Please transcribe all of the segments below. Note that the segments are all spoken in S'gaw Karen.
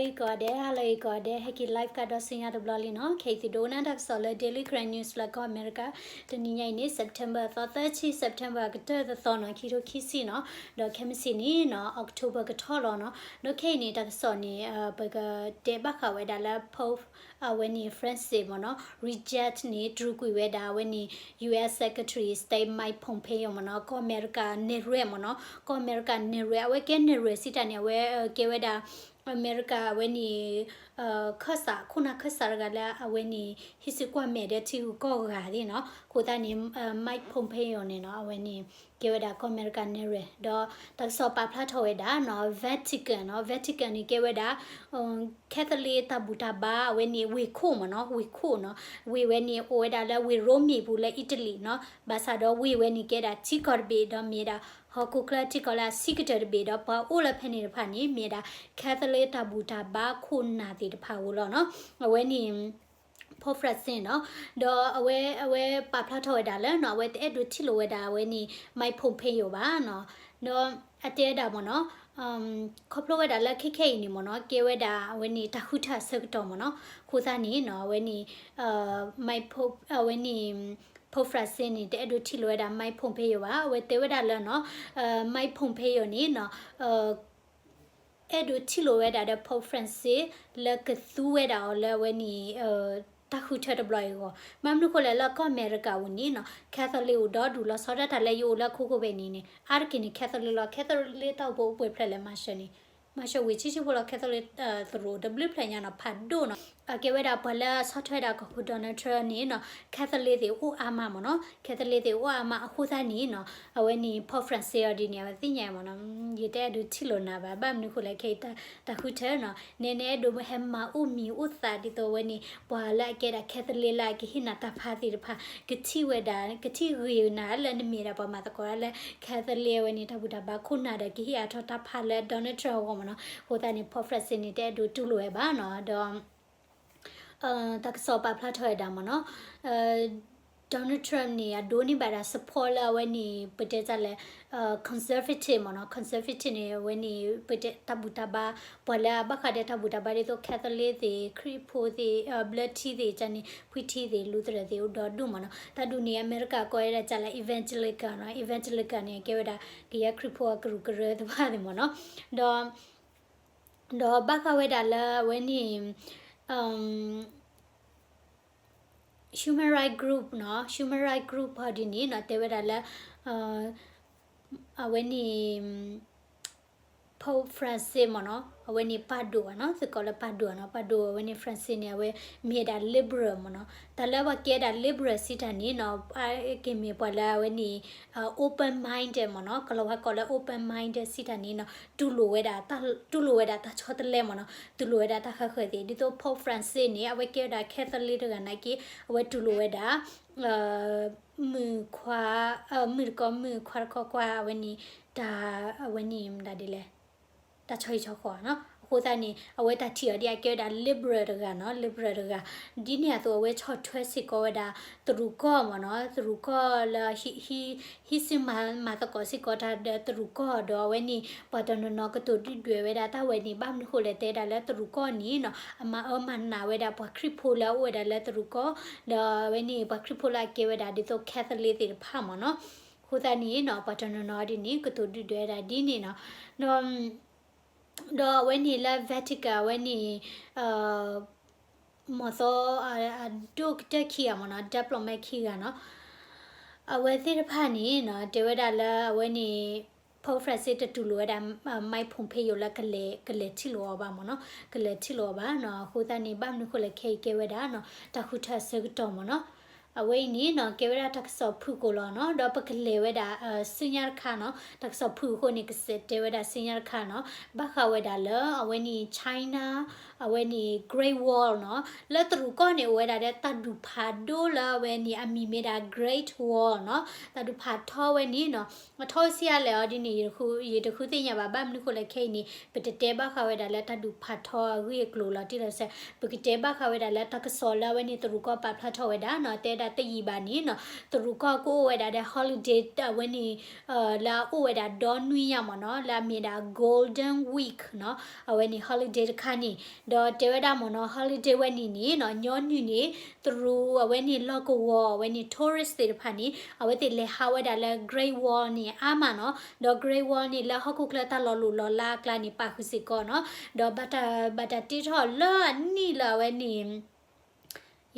ဟါလၢအဂ့ၤကိးဂၤဒဲး, ဟါလၢအဂ့ၤကိးဂၤဒဲး, ဟဲက့ၤ live ကဒီးဆူညါတဘျီလံနီၤ. ခဲအံၤသုဒိကနၣ်တၢ်ကစီၣ်လၢ Daily Karen News လၢကီၢ်အမဲရကၤ, တနံၤညါအံၤန့ၣ် September သီသၢဆံ, September ကတၢၢ်သီသီနီၤ, ခံထိခံဆံနီၤ, ဒီးခဲမုၢ်ဆ့ၣ်န့ၣ်နီၤ October ကထီၣ်လီၤနီၤ. ဒီးခဲအံၤန့ၣ် တၢ်ကစီၣ်န့ၣ် ပကတဲဘၣ်ဃးဝဲဒၣ်လၢ Pope အဝဲန့ၣ် Francis မ့ၢ်နီၤ reject န့ၣ် တြူာ်ကွံာ်ဝဲဒၣ်အဝဲန့ၣ် US Secretary State Mike Pompeo မ့ၢ်နီၤ, ကီၢ်အမဲရကၤနဲၣ်ရွဲၣ်မ့ၢ်နီၤ, ကီၢ်အမဲရကၤနဲၣ်ရွဲၣ်, အဝဲကဲနဲၣ်ရွဲၣ်စံးတၢ်န့ၣ် အဝဲကဲဝဲဒၣ် အမဲရကၤအဝဲန့ၣ် ခၢၣ်စး ခိၣ်နၢ်ခၢၣ်စးတဂၤလၢအဝဲန့ၣ် ဟံးစုကွၢ်မဲာ်ဒီးထံဂုၤကီၢ်ဂၤသ့ၣ်နီၤ. အဃိသတးန့ၣ် Mike Pompeo န့ၣ်နီၤ အဝဲန့ၣ် ကဲဝဲဒၣ်ကီၢ်အမဲရကၤနဲၣ်ရွဲၣ်, ဒီးတၢ်ကစီၣ်ပာ်ဖျါထီၣ်ဝဲဒၣ်နီၤ Vatican နီၤ, Vatican န့ၣ် ကဲဝဲဒၣ် Catholic တၢ်ဘူၣ်တၢ်ဘါအဝဲန့ၣ် ဝ့ၢ်ခိၣ်မ့ၢ်နီၤ, ဝ့ၢ်ခိၣ်နီၤ, ဝ့ၢ်ဝဲန့ၣ်အိၣ်ဝဲဒၣ်လၢဝ့ၢ်ရိမ့ၤပူၤလၢအံၣ်တလံၤနီၤ, ဘၣ်ဆၣ်ဒီးဝ့ၢ်ဝဲန့ၣ်ကဲဒၣ်ထံကီၢ်တဘ့ၣ် ဒီးမ့ၢ်ဒၣ်ဟီၣ်ခိၣ်ချၢထံကီၢ်လၢအဆံးကတၢၢ်တဘ့ၣ် ဒီးပှၤအိၣ်လၢဖဲန့ၣ်တဖၣ်န့ၣ် မ့ၢ်ဒၣ် Catholic တၢ်ဘူၣ်တၢ်ဘါခိၣ်နၢ်သ့ၣ်တဖၣ်ဧိၤလီၤနီၤ. အဝဲန့ၣ် Pope Francis နီၤ, ဒီးအဝဲ အဝဲပာ်ဖျါထီၣ်ဝဲဒၣ်လၢနီၤ အဝဲတအဲၣ်ဒိးထံၣ်လိာ်ဝဲဒၣ်အဝဲန့ၣ် Mike Pompeo ဘၣ်နီၤ, ဒီးအတဲဝဲဒၣ်မ့ၢ်နီၤ ခီဖျိဝဲဒၣ်လၢခဲခဲအံၤန့ၣ်မ့ၢ်နီၤ ကဲဝဲဒၣ်အဝဲန့ၣ်တၢ်ဃုထၢအဆၢကတီၢ်မ့ၢ်နီၤ, အဃိသတးန့ၣ်နီၤ အဝဲန့ၣ် Mike Pope အဝဲန့ၣ် Pope Francis န့ၣ် တအဲၣ်ဒိးထံၣ်လိာ်ဝဲဒၣ် Mike Pompeo ဘၣ်, အဝဲတဲဝဲဒၣ်လၢနီၤ Mike Pompeo န့ၣ်နီၤ အဲၣ်ဒိးထံၣ်လိာ်ဝဲဒၣ်ဒီး Pope Francis လၢကသူဝဲဒၣ်အီၤလၢအဝဲန့ၣ် တၢ်ဃုထၢတဘျီအံၤအဂီၢ်, ဘၣ်မနုၤဃိလဲၣ်လၢကီၢ်အမဲရကၤပူၤန့ၣ်နီၤ Catholic အိၣ်ဒီဒူၣ်လီၤဆီဒၣ်တၢ်လၢယအိၣ်လၢအခိၣ်ဃိဘဲန့ၣ်န့ၣ် အါတက့ၢ်န့ၣ် Catholic လီၤ, Catholic တၢ်အိၣ်ဖှိၣ်အိၣ်ပှဲၤဖျၢၣ်လဲၣ် မၤစၢၤန့ၣ် မၤစၢၤဝ့ၢ်ဆံးဆံးဖိလီၤ, Catholic သရိာ်တဘျုးဖျၢၣ်ညါနီၤ ဖးဒိၣ်နီၤ, အကဲဝဲဒၣ်ပှၤလၢအဆီၣ်ထွဲဒၣ်ကီၢ်ခိၣ် Donald Trump န့ၣ်နီၤ Catholic သ့ၣ်အိၣ်အါမးမ့ၢ်နီၤ, Catholic သ့ၣ်အိၣ်အါမးအဃိသတးန့ၣ်နီၤ အဝဲန့ၣ် Pope Francis အီၤဒ်န့ၣ် အဝဲသ့ၣ်ညါမ့ၢ်နီၤ ယတအဲၣ်ဒိးထံၣ်လိာ်နၤဘၣ်, ဘၣ်မနုၤဃိလဲၣ်ခဲအံၤ တၢ်ဃုထၢနီၤ နဲနအဲၣ်ဒိးဟဲမၤအိၣ်မံၤအိၣ်သးဒ်သိးအဝဲန့ၣ် ပှၤလၢအကဲဒၣ် Catholic လၢအကဟ့ၣ်နၤတၢ်ဖးသ့ၣ်တဖၣ် ကထံၣ်ဝဲဒၣ် ကထံၣ်ဂ့ၤနၤလၢနမ့ၢ်ဒၣ်ပှၤမၤသကိးတၢ်လၢ Catholic အဝဲန့ၣ် တၢ်ဘူၣ်တၢ်ဘါခိၣ်နၢ်ဒီးကဟ့ၣ်အါထီၣ်တၢ်ဖးလၢ Donald Trump အဂီၢ်မ့ၢ်နီၤ, အဃိသတးန့ၣ် Pope Francis န့ၣ် တအဲၣ်ဒိးတူၢ်လိာ်ဝဲဘၣ်နီၤ, ဒီး တၢ်ကစီၣ်ပာ်ဖျါထီၣ်ဝဲဒၣ်မ့ၢ်နီၤ Donald Trump န့ၣ် အဒိးန့ၢ်ဘၣ်ဒၣ် support လၢအဝဲန့ၣ် ပတဲတၢ်လဲၣ် conservative မ့ၢ်နီၤ, conservative န့ၣ် အဝဲန့ၣ် ပတဲတၢ်ဘူၣ်တၢ်ဘါ ပှၤလၢအဘၣ်ဃးဒီးတၢ်ဘူၣ်တၢ်ဘါဒ်သိး Catholic သ့ၣ် ခရံာ်ဖိသ့ၣ် ဘျၢထံသ့ၣ် ကန့ၣ် ဖှံထံသ့ၣ် Lutheran သ့ၣ် အိၣ်ဒီဒူၣ်မ့ၢ်နီၤ, တၢ်ဒုးန့ၣ် အမဲရကၤကိးဝဲဒၣ်တၢ်လၢ evangelical နီၤ, evangelical န့ၣ် ကဲဝဲဒၣ် ကယဲၢ်ခရံာ်ဖိအကရူၢ်ကရၢသ့ၣ်တဖၣ်မ့ၢ်နီၤ, ဒီး ဒီးဘၣ်ဃးဝဲဒၣ်လၢအဝဲန့ၣ် human right group နီၤ, human right group ဟီဒ်န့ၣ်နီၤ တဲဝဲဒၣ်လၢ အဝဲန့ၣ် Pope Francis မ့ၢ်နီၤ အဝဲန့ၣ်ပာ်ဒိၣ်ဘၣ်နီၤ, သုကိးလၢပာ်ဒိၣ်ဘၣ်နီၤ, ပာ်ဒိၣ်အဝဲန့ၣ် Francis န့ၣ် အဝဲမ့ၢ်ဒၣ် liberal မ့ၢ်နီၤ, တၢ်လၢပှၤကဲဒၣ် liberal စံးတၢ်န့ၣ်နီၤ ကမ့ၢ်ပှၤလၢအဝဲန့ၣ် open minded မ့ၢ်နီၤ, ကလီၤဝါကိးလၢ open minded စံးတၢ်န့ၣ်နီၤ တူၢ်လိာ်ဝဲဒၣ် တူၢ်လိာ်ဝဲဒၣ်တၢ်ဆီတလဲမ့ၢ်နီၤ, တူၢ်လိာ်ဝဲဒၣ်တၢ်ဃၣ်ဃၢၤသ့ၣ် ဒ်သိး Pope Francis န့ၣ် အဝဲကဲဝဲဒၣ် Catholic တဂၤနာ်က့ အဝဲတူၢ်လိာ်ဝဲဒၣ် မုၣ်ခွါ မုၣ်တကိးမုၣ်ခွါတကိးခွါ အဝဲန့ၣ် တၢ် အဝဲန့ၣ်မတၤဒ်လဲၣ် တၢ်ဆီဟံၣ်ဆီဃီနီၤ, အဃိသတးန့ၣ် အဝဲတၢ်ထံၣ်အီၤဒ်အကဲဝဲဒၣ် liberal တဂၤနီၤ, liberal တဂၤ, ဒ်န့ၣ်အသိးအဝဲဆီၣ်ထွဲစ့ၢ်ကီးဝဲဒၣ် တရူးကီၢ်မ့ၢ်နီၤ, တရူးကီၢ်လၢ ဟံးစုမၤသကိးစ့ၢ်ကီးတၢ်ဒီးတရူးကီၢ် ဒီးအဝဲန့ၣ် ပှၤတနီၤနီၤကတိၤဒုၣ်ဒွဲၣ်ဝဲဒၣ်တၢ်ဝဲန့ၣ် ဘၣ်မနုၤဃိလဲၣ်တဲဒၣ်လၢတရူးကီၢ်န့ၣ်နီၤ အမၤအၢမၤနးဝဲဒၣ်ပှၤခရံာ်ဖိလၢအအိၣ်ဝဲဒၣ်လၢတရူးကီၢ်, ဒီးအဝဲန့ၣ် ပှၤခရံာ်ဖိလၢအကဲဝဲဒၣ်ဒ်သိး Catholic သ့ၣ်တဖၣ်မ့ၢ်နီၤ, အဃိသတးန့ၣ်နီၤ ပှၤတနီၤနီၤဒ်န့ၣ် ကတိၤဒုၣ်ဒွဲၣ်ဝဲဒၣ်ဒ်န့ၣ်နီၤ, ဒီး ဒီးအဝဲန့ၣ်လၢ Vatican အဝဲန့ၣ် မီၤသီ အဒိၣ်ကတၢၢ်ခံဂၤမ့ၢ်နီၤ, diplomat ခံဂၤနီၤ, အဝဲသ့ၣ်တဖၣ်န့ၣ်နီၤ တဲဝဲဒၣ်လၢအဝဲန့ၣ် Pope Francis တတူၢ်လိာ်ဝဲဒၣ် Mike Pompeo လၢကလဲၤ ကလဲၤထံၣ်လိာ်အီၤဘၣ်မ့ၢ်နီၤ, ကလဲၤထံၣ်လိာ်အီၤဘၣ်နီၤ, အဃိသတးန့ၣ် ဘၣ်မနုၤဃိလဲၣ်ခဲအံၤကဲဝဲဒၣ်နီၤ တၢ်ဃုထၢအဆၢကတီၢ်မ့ၢ်နီၤ, အဝဲအံၤန့ၣ်နီၤ ကဲဝဲဒၣ်တၢ်ကစီၣ်ဖုၣ်ကိာ်လီၤနီၤ, ဒီးပကလဲၤဝဲဒၣ် ဆူညါတခါနီၤ, တၢ်ကစီၣ်ဖုၣ်အဃိန့ၣ် ကစဲးတဲဝဲဒၣ်ဆူညါတခါနီၤ, ဘၣ်ဃးဝဲဒၣ်လၢ အဝဲန့ၣ် China အဝဲန့ၣ် Great Wall နီၤ, လၢတရူးကီၢ်န့ၣ် အိၣ်ဝဲဒၣ်ဒီးတၢ်ဒူၣ်ဖးဒိၣ်လၢအဝဲန့ၣ် အမံၤမ့ၢ်ဒၣ် Great Wall နီၤ, တၢ်ဒူၣ်ဖးထီဝဲန့ၣ်နီၤ, အထီဆံးအါလဲၣ်အီၤဒ်န့ၣ် ယတဃုသ့ၣ်ညါဘၣ်, ဘၣ်မနုၤဃိလဲၣ်ခဲအံၤန့ၣ် ပတတဲဘၣ်ဃးဝဲဒၣ်လၢတၢ်ဒူၣ်ဖးထီအဂ့ၢ်အကျိၤလီၤတံၢ်လီၤဆဲး, ပကတဲဘၣ်ဃးဝဲဒၣ်လၢတၢ်ကစီၣ်လၢအဝဲန့ၣ်တရူးကီၢ်ပာ်ဖျါထီၣ်ဝဲဒၣ်နီၤ, တဲ တယံာ်ဘၣ်န့ၣ်နီၤ တရူးကီၢ်ကအိၣ်ဝဲဒၣ်ဒီး holiday အဝဲန့ၣ် လၢအအိၣ်ဝဲဒၣ်ဒီနွံညါမ့ၢ်နီၤ လၢအမ့ၢ်ဒၣ် Golden Week နီၤ အဝဲန့ၣ် holiday တခါန့ၣ် ဒီးတဲဝဲဒၣ်မ့ၢ်နီၤ holiday ဝဲန့ၣ်န့ၣ်နီၤ ညီနုၢ်န့ၣ် တရူးအဝဲန့ၣ်လီၢ်ကဝီၤ အဝဲန့ၣ် tourist သ့ၣ်တဖၣ်န့ၣ် အဝဲသ့ၣ်လဲၤဟးဝဲဒၣ်လၢ Great Wall န့ၣ်အါမးနီၤ ဒီး Great Wall န့ၣ် လၢဟီၣ်ခိၣ်ချၢတၢ်လီၤလိၣ်လီၤလးအကျါန့ၣ် ပာ်ဃုာ်စ့ၢ်ကီးနီၤ ဒီးဘၣ်တၢ် ဘၣ်တၢ်တ့ထီၣ်လၢအနံၣ်လၢအဝဲန့ၣ်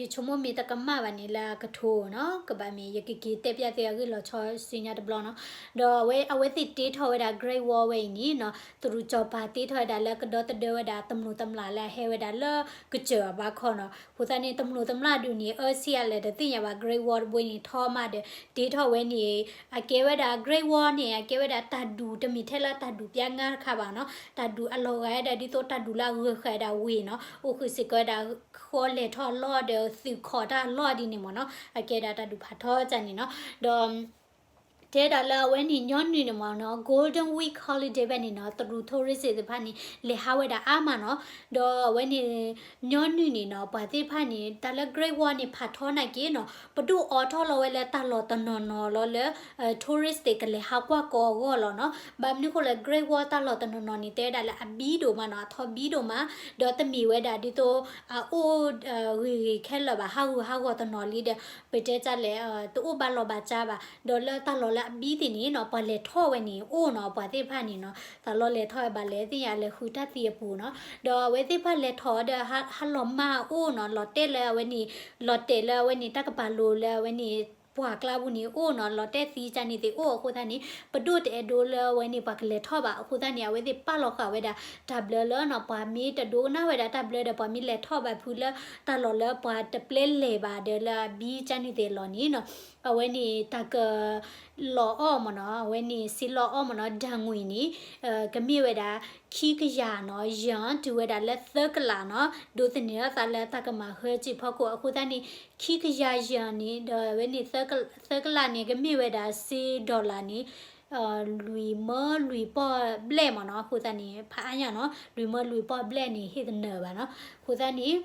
ယဆိကမိၣ်မ့ၢ်တကမၣ်ဘၣ်န့ၣ် လၢအကထိနီၤ ကဘၣ်မ့ၢ် ယကက့ၤတဲပျးသုအဂ့ၢ်လီၤဆီဆူညါတဘျီနီၤ ဒီးအဝဲ အဝဲသ့ၣ်တ့ထီၣ်ဝဲဒၣ် Great Wall ဝဲအံၤန့ၣ်နီၤ တရူးစီၤပၤတ့ထီၣ်ဝဲဒၣ်လၢကဒီသဒၢဝဲဒၣ်တမျိးတမျာ်လၢအဟဲဝဲဒၣ်လၢကစၢၢ်အဘါခီနီၤ အဃိသတးန့ၣ် တမျိးတမျာ်ဒုးန့ၣ် အၢဆံးအါလဲၣ်တသ့ၣ်ညါဘၣ် Great Wall တဘိန့ၣ် ထီမးဒီး တ့ထီၣ်ဝဲန့ၣ် အကဲဝဲဒၣ် Great Wall န့ၣ် အကဲဝဲဒၣ်တၢ်ဒူၣ် တမ့ၢ်ထဲလၢတၢ်ဒူၣ်ပျါငါတခါဘၣ်နီၤ တၢ်ဒူၣ်အလီၤဂာ်ဝဲဒၣ်ဒ်သိးတၢ်ဒူၣ်လၢအဂၢၤဃာ်ဝဲဒၣ်ဝ့ၢ်နီၤ အိၣ်ဃုာ်စ့ၢ်ကီးဝဲဒၣ် ဃီလဲၤထီၣ်အလီၢ်ဒီး သုးခိးတၢ်အလီၢ်ဒ်န့ၣ်မ့ၢ်နီၤ အကဲဒၣ်တၢ်ဒူၣ်ဖးထီတၢ်န့ၣ်နီၤ ဒီး တဲဒၣ်လၢအဝဲန့ၣ်ညီနုၢ်န့ၣ်မ့ၢ်နီၤ Golden Week holiday ဖဲန့ၣ်နီၤ တရူး tourist သ့ၣ်တဖၣ်န့ၣ် လဲၤဟးဝဲဒၣ်အါမးနီၤ ဒီးအဝဲန့ၣ် ညီနုၢ်န့ၣ်နီၤ ပှၤသ့ၣ်တဖၣ်န့ၣ် တၢ်လၢ Great Wall န့ၣ် ဖးထီနာ်က့နီၤ ပဒိၣ်အိးထီၣ်လီၤဝဲလၢတၢ်လီၢ်တနီၤနီၤလီၤလၢ tourist သ့ၣ်ကလဲၤဟးကွၢ်ကီးအဂီၢ်လီၤနီၤ ဘၣ်မနုၤဃိလဲၣ် Great Wall တၢ်လီၢ်တနီၤနီၤန့ၣ် တဲဝဲဒၣ်လၢအဘံဒိၣ်မးနီၤ အထီဘံဒိၣ်မး ဒီးတမ့ၢ်ဝဲဒၣ်ဒ်သိး အအိၣ်ဂ့ၤဂ့ၤခဲလၢာ်ဘၣ် ဟးဂူာ်ဟးဂီၤတနီၤလံဒီး ပတဲတၢ်လဲၣ် တအိၣ်ဘၣ်လီၢ်ဘၣ်စးဘၣ် ဒီးလၢတၢ်လီၢ်လၢအဘံသ့ၣ်န့ၣ်နီၤ ပှၤလဲၤထီၣ်ဝဲန့ၣ် အိၣ်နီၤ ပှၤသ့ၣ်တဖၣ်န့ၣ်နီၤ သးလီလဲၤထီၣ်ဝဲဘၣ်လဲၣ်သ့ၣ်ညါလဲၤဃုတၢ်သံအပူၤနီၤ ဒီးအဝဲသ့ၣ်တဖၣ်လဲၤထီၣ်ဒီး ဟးလီၤမၢ်အိၣ်နီၤ လီၤတဲာ်လၢအဝဲန့ၣ် လီၤတဲာ်လၢအဝဲန့ၣ် တၢ်ကပၤလိၤလၢအဝဲန့ၣ် ပှၢ်ကျါပူၤန့ၣ်အိၣ်နီၤ လီၤတဲာ်သံကၢ်န့ၣ်သ့ၣ်အိၣ်အဃိသတးန့ၣ် ပဒိၣ်တအဲၣ်ဒိးလၢအဝဲန့ၣ် ပှၤကလဲၤထီၣ်ဘၣ် အဃိသတးန့ၣ် အဝဲသ့ၣ်ပာ်လီၤဃာ်ဝဲဒၣ် တၢ်ဘျၢလၢနီၤ ပှၤမ့ၢ်တဒိကနၣ်ဝဲဒၣ်တၢ်ဘျၢဒီး ပှၤမ့ၢ်လဲၤထီၣ်ဘၣ်ဖုလၢတၢ်လီၢ်လၢပှၤတပျဲလဲၤဘၣ်ဒီး လၢအဘံကၢ်န့ၣ်သ့ၣ်အလီၢ်န့ၣ်နီၤ အဝဲန့ၣ်တၢ်က လီၤအီၣ်မ့ၢ်နီၤ အဝဲန့ၣ် စ့လီၤအီၣ်မ့ၢ်နီၤ ဒၢၣ်ငွေ့န့ၣ် ကမ့ၢ်ဝဲဒၣ် ခံကယၤနီၤ ယၢၢ် တုၤဝဲဒၣ်လၢသၢကလးနီၤ ဒိးသန့ၤထီၣ်သးလၢတၢ်ကမၤဟၢစ့ၢ်ဖီခိၣ် အဃိသတးန့ၣ် ခံကယၤယၢၢ်န့ၣ် ဒီးအဝဲန့ၣ် သၢကလးန့ၣ် ကမ့ၢ်ဝဲဒၣ်စ့ dollar န့ၣ် လွံၢ်မၢလွံၢ်ပီၢ်ဘျဲၣ်မ့ၢ်နီၤ အဃိသတးန့ၣ် ဖးအါညါနီၤ လွံၢ်မၢလွံၢ်ပီၢ်ဘျဲၣ်န့ၣ် ဟ့ၣ်သနၢၤဘၣ်နီၤ အဃိသတးန့ၣ်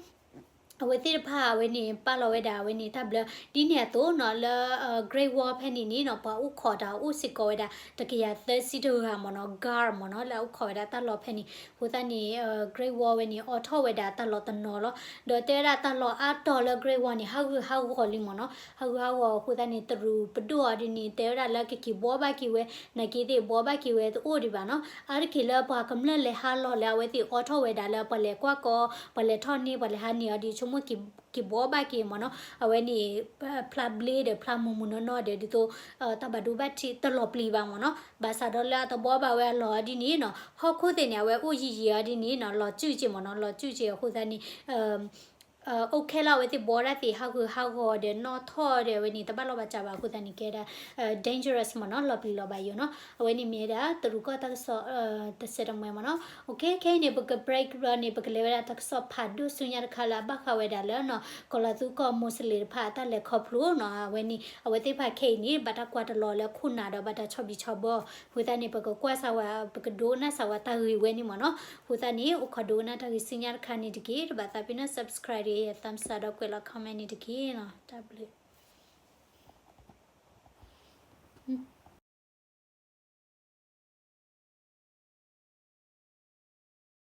အဝဲသ့ၣ်တဖၣ်အဝဲန့ၣ် ပာ်လီၤဝဲဒၣ်အဝဲန့ၣ် တၢ်ဘျၢ ဒ်န့ၣ်အသိးနီၤ လၢ Great Wall ဖဲန့ၣ်န့ၣ်နီၤ ပှၤအိၣ်ခိးတၢ်အိၣ်စ့ၢ်ကီးဝဲဒၣ် တကယၤသၢဆံတဂၤမ့ၢ်နီၤ guard မ့ၢ်နီၤ လၢအအိၣ်ခိးဝဲဒၣ်တၢ်လီၢ်ဖဲန့ၣ် အဃိသတးန့ၣ် Great Wall ဝဲန့ၣ် အိးထီၣ်ဝဲဒၣ်တၢ်လီၢ်တနီၤလီၤ ဒီးတဲဝဲဒၣ်တၢ်လီၢ်အါတီၤလၢ Great Wall န့ၣ် ဟးဂူာ်ဟးဂီၤလံမ့ၢ်နီၤ ဟးဂူာ်ဟးဂီၤအဃိသတးန့ၣ် တရူးပဒိၣ်အီၤဒ်န့ၣ် တဲဝဲဒၣ်လၢကက့ၤဘှီဘၣ်က့ၤဝဲ နာ်က့သ့ၣ်ဘှီဘၣ်က့ၤဝဲတအိၣ်ဒံးဘၣ်နီၤ အါတက့ၢ်လၢပှၤကမျၢၢ်လဲၤဟးလီၤလၢအဝဲသ့ၣ်အိးထီၣ်ဝဲဒၣ်လၢပှၤလဲၤကွၢ်ကီ ပှၤလဲၤထီၣ်န့ၢ် ပှၤလဲၤဟးန့ၢ်အီၤဒ်ဆိကမိၣ်က့ၤဘှီဘၣ်က့ၤမ့ၢ်နီၤ အဝဲန့ၣ် ဖျါဘျ့ဒီးဖျါမုၢ်မုၢ်နီၢ်နီၢ်ဒီး ဒ်သိး တၢ်ဘၣ်ဒိဘၣ်ထံးတလီၤပျံၤဘၣ်မ့ၢ်နီၤ ဘၣ်ဆၣ်ဒီးလၢအတဘှီဘၣ်ဝဲအလီၢ်အီၤဒ်န့ၣ်နီၤ ဟီၣ်ခိၣ်သ့ၣ်န့ၣ် အဝဲအိၣ်ယံာ်ယံာ်အီၤဒ်န့ၣ်နီၤ လီၤစုၣ်က့ၤမ့ၢ်နီၤ လီၤစုၣ်က့ၤအဃိသတးန့ၣ် အိၣ်ခဲလၢာ်အဝဲသ့ၣ်ဘှီဒၣ်သ့ၣ် ဟးဂူာ်ဟးဂီၤဒီးနီၣ်ထီၣ်ဒီးအဝဲန့ၣ် တဘၣ်လီၢ်ဘၣ်စးဘၣ်အဃိသတးန့ၣ် ကဲဒၣ် dangerous မ့ၢ်နီၤ လီၤပျံၤလီၤဘၣ်ယိာ်နီၤ အဝဲန့ၣ်မ့ၢ်ဝဲဒၣ် တရူးကီၢ်တၢ်ကစီၣ် တစဲးတမှဲၤမ့ၢ်နီၤ ခဲအံၤန့ၣ် ပက break ဘျီန့ၣ် ပကလဲၤဝဲဒၣ်တၢ်ကစီၣ်ဖးဒိၣ်ဆူညါတခါလၢအဘၣ်ဃးဝဲဒၣ်လၢနီၤ ကီၤလၤသူကီၢ် Muslim တဖၣ်အတၢ်လဲၤခီဖျိနီၤ အဝဲန့ၣ် အဝဲသ့ၣ်တဖၣ်ခဲအံၤန့ၣ် ဘၣ်တၢ်ကွၢ်တလီၤလၢခိၣ်နၢ်ဒီးဘၣ်တၢ်ဆီၣ်ဘံၣ်ဆီၣ်ဘၢအီၤ အဃိသတးန့ၣ် ပကကွၢ်စၢ်ဝဲ ပကဒိကနၣ်စၢ်ဝဲတၢ်ဂ့ၢ်ဝဲန့ၣ်မ့ၢ်နီၤ အဃိသတးန့ၣ် အိၣ်ခိးဒိကနၣ်တၢ်ဂ့ၢ်ဆူညါတခါန့ၣ်တက့ၢ် တဘၣ်သးပ့ၤနီၣ် subscribe ဒီး thumbs up ဒီးကွဲးလီၤ comment န့ၣ်တက့ၢ်နီၤ တၢ်ဘျုး